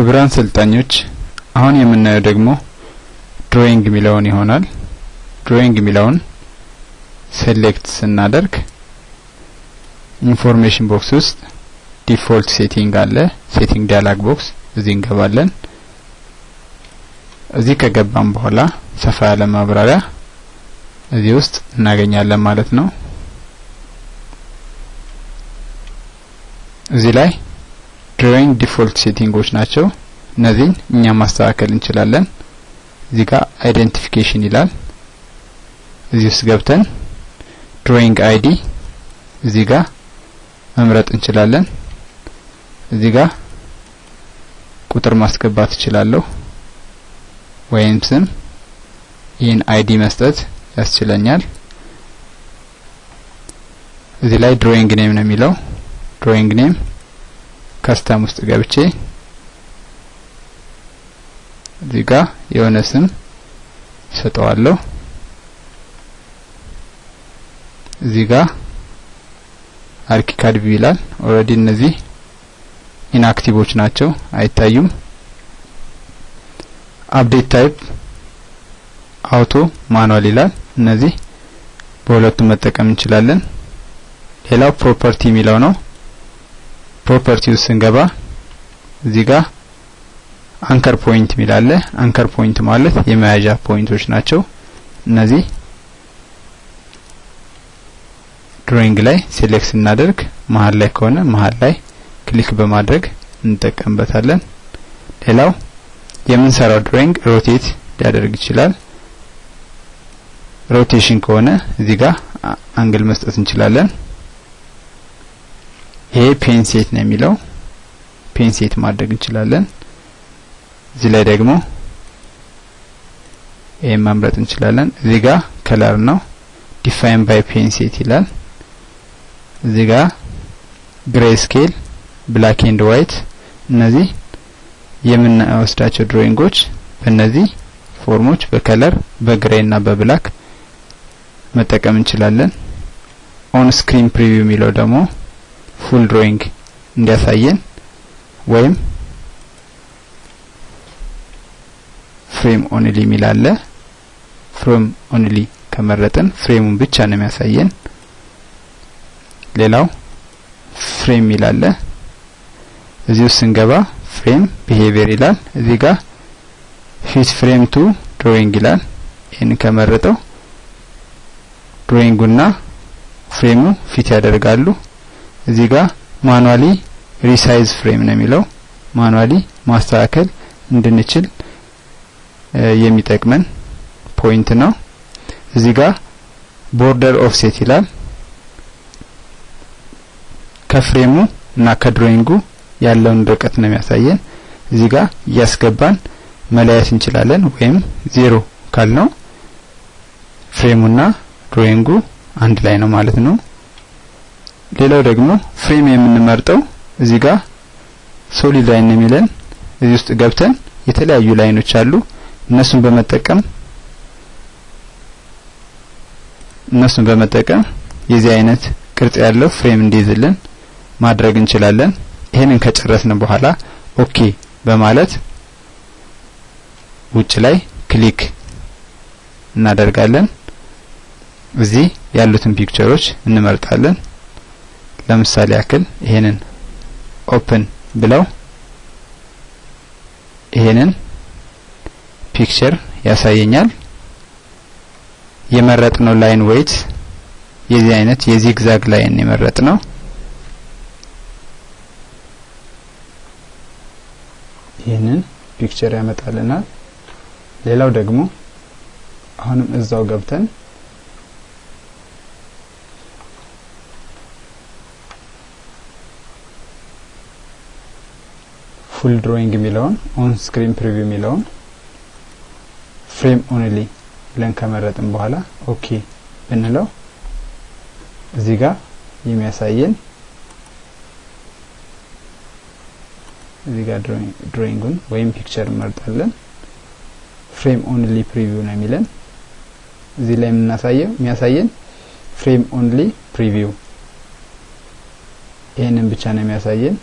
ክቡራን ሰልጣኞች አሁን የምናየው ደግሞ drawing የሚለውን ይሆናል። drawing የሚለውን select ስናደርግ information box ውስጥ default setting አለ። setting dialog box እዚህ እንገባለን። እዚህ ከገባን በኋላ ሰፋ ያለ ማብራሪያ እዚህ ውስጥ እናገኛለን ማለት ነው። እዚህ ላይ drawing default setting ኦች ናቸው። እነዚህን እኛ ማስተካከል እንችላለን። እዚህ ጋር identification ይላል። እዚህ ውስጥ ገብተን drawing ID እዚህ ጋር መምረጥ እንችላለን። እዚህ ጋር ቁጥር ማስገባት እችላለሁ ወይም ስም፣ ይህን ID መስጠት ያስችለኛል። እዚህ ላይ drawing name ነው የሚለው። drawing name custom ውስጥ ገብቼ እዚህ ጋር የሆነ ስም ሰጠዋለሁ። እዚህ ጋር ArchiCAD view ይላል። already እነዚህ inactive ኦች ናቸው፣ አይታዩም። update type auto manual ይላል። እነዚህ በሁለቱም መጠቀም እንችላለን። ሌላው property የሚለው ነው። property ውስጥ ስንገባ እዚህ ጋር anchor point የሚል አለ። anchor point ማለት የመያዣ point ኦች ናቸው። እነዚህ drawing ላይ select ስናደርግ መሀል ላይ ከሆነ መሀል ላይ click በማድረግ እንጠቀምበታለን። ሌላው የምንሰራው drawing rotate ሊያደርግ ይችላል። rotation ከሆነ እዚህ ጋር angle መስጠት እንችላለን። ይሄ pen set ነው የሚለው፣ pen set ማድረግ እንችላለን። እዚህ ላይ ደግሞ ይሄን መምረጥ እንችላለን። እዚህ ጋር color ነው፣ define by pen set ይላል። እዚህ ጋር gray scale፣ black and white፣ እነዚህ የምንወስዳቸው drawing ኦች በእነዚህ form ኦች በ color በ gray እና በ black መጠቀም እንችላለን። on screen preview የሚለው ደግሞ full drawing እንዲያሳየን ወይም frame only የሚል አለ። frame only ከመረጥን frame ኡን ብቻ ነው የሚያሳየን። ሌላው frame የሚል አለ። እዚህ ውስጥ ስንገባ frame behavior ይላል። እዚህ ጋር fit frame to drawing ይላል። ይሄን ከመረጠው drawing ኡና frame ኡ fit ያደርጋሉ። እዚህ ጋር manually resize frame ነው የሚለው፣ manually ማስተካከል እንድንችል የሚጠቅመን point ነው። እዚህ ጋር border offset ይላል። ከ frame ኡ እና ከ drawing ኡ ያለውን ርቀት ነው የሚያሳየን። እዚህ ጋር እያስገባን መለያየት እንችላለን። ወይም ዜሮ ካልነው frame ኡና drawing ኡ አንድ ላይ ነው ማለት ነው። ሌላው ደግሞ frame የምንመርጠው እዚህ ጋር solid line ነው የሚለን። እዚህ ውስጥ ገብተን የተለያዩ line ኦች አሉ። እነሱን በመጠቀም የዚህ አይነት ቅርጽ ያለው frame እንዲይዝልን ማድረግ እንችላለን። ይሄንን ከጨረስን በኋላ okay በማለት ውጭ ላይ click እናደርጋለን። እዚህ ያሉትን picture ኦች እንመርጣለን። ለምሳሌ ያክል ይሄንን open ብለው ይሄንን picture ያሳየኛል። የመረጥነው line weight የዚህ አይነት የ zigzag line የመረጥነው። ይህንን picture ያመጣልናል። ሌላው ደግሞ አሁንም እዛው ገብተን full drawing የሚለውን on screen preview የሚለውን frame only ብለን ከመረጥን በኋላ okay ብንለው እዚህ ጋር የሚያሳየን እዚህ ጋር drawing ኡን ወይም picture እንመርጣለን። frame only preview ነው የሚለን። እዚህ ላይ የምናሳየው የሚያሳየን frame only preview ይሄንን ብቻ ነው የሚያሳየን።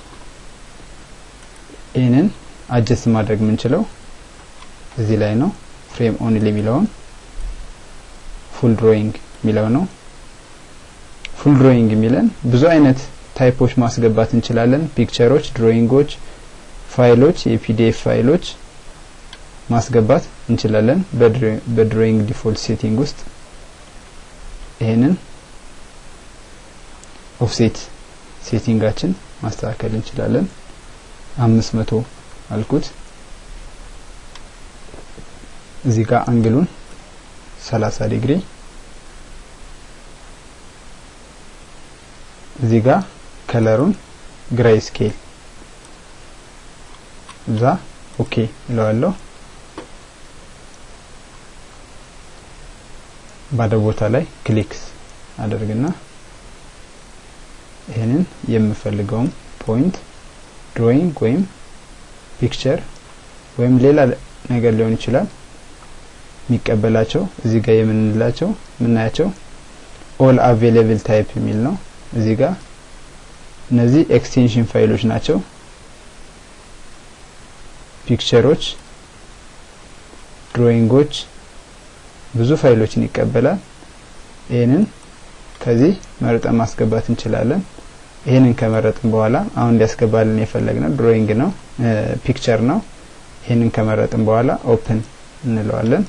ይሄንን adjust ማድረግ የምንችለው እዚህ ላይ ነው። Frame only የሚለውን full drawing የሚለው ነው። Full drawing የሚለን ብዙ አይነት type ኦች ማስገባት እንችላለን። Picture ኦች፣ drawing ኦች፣ ፋይሎች፣ የ PDF ፋይሎች ማስገባት እንችላለን። በ drawing default setting ውስጥ ይሄንን offset setting ኣችን ማስተካከል እንችላለን። 500 አልኩት። እዚህ ጋር angle ኡን 30 ዲግሪ፣ እዚህ ጋር color ኡን gray scale እዛ okay እለዋለሁ። ባዶ ቦታ ላይ click አደርግና ይሄንን የምፈልገውን point drawing ወይም picture ወይም ሌላ ነገር ሊሆን ይችላል የሚቀበላቸው እዚህ ጋር የምንላቸው ምናያቸው all available type የሚል ነው። እዚህ ጋር እነዚህ extension ፋይሎች ናቸው። Picture ኦች፣ drawing ኦች ብዙ ፋይሎችን ይቀበላል። ይሄንን ከዚህ መርጠን ማስገባት እንችላለን። ይሄንን ከመረጥን በኋላ አሁን ሊያስገባልን የፈለግነው drawing ነው፣ picture ነው። ይሄንን ከመረጥን በኋላ open እንለዋለን።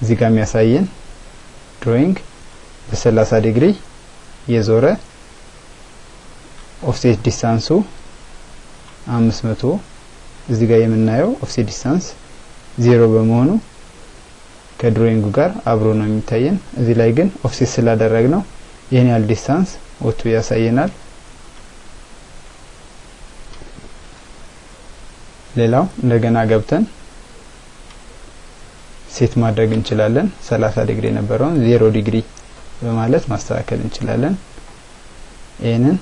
እዚህ ጋር የሚያሳየን drawing በ30 ዲግሪ የዞረ offset distance ኡ 500፣ እዚህ ጋር የምናየው offset distance 0 በመሆኑ ከ drawing ኡ ጋር አብሮ ነው የሚታየን። እዚህ ላይ ግን offset ስላደረግነው ይሄን ያህል distance ወጥቶ ያሳየናል። ሌላው እንደገና ገብተን set ማድረግ እንችላለን። 30 ዲግሪ የነበረውን 0 ዲግሪ በማለት ማስተካከል እንችላለን። ይሄንን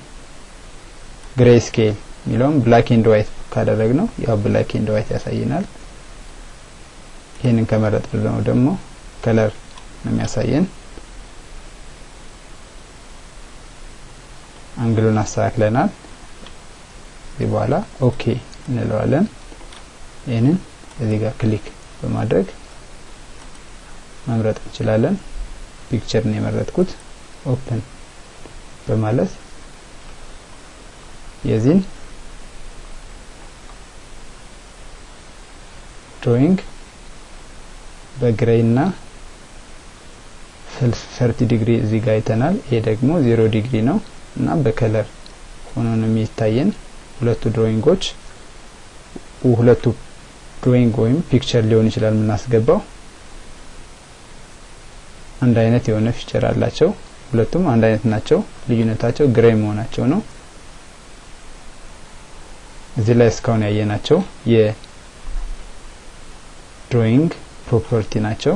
gray scale የሚለውን black and white ካደረግነው ያው black and white ያሳየናል። ይሄንን ከመረጥነው ደግሞ color ነው የሚያሳየን። Angle ኡን አስተካክለናል። እዚህ በኋላ okay እንለዋለን። ይሄንን እዚህ ጋር click በማድረግ መምረጥ እንችላለን። Picture ነው የመረጥኩት። Open በማለት የዚህን drawing በ gray እና 30 ዲግሪ እዚህ ጋር አይተናል። ይሄ ደግሞ 0 ዲግሪ ነው እና በ color ሆኖ ነው የሚታየን። ሁለቱ drawing ኦች ሁለቱ drawing ወይም picture ሊሆን ይችላል የምናስገባው አንድ አይነት የሆነ feature አላቸው። ሁለቱም አንድ አይነት ናቸው። ልዩነታቸው gray መሆናቸው ነው። እዚህ ላይ እስካሁን ያየናቸው የ drawing property ናቸው።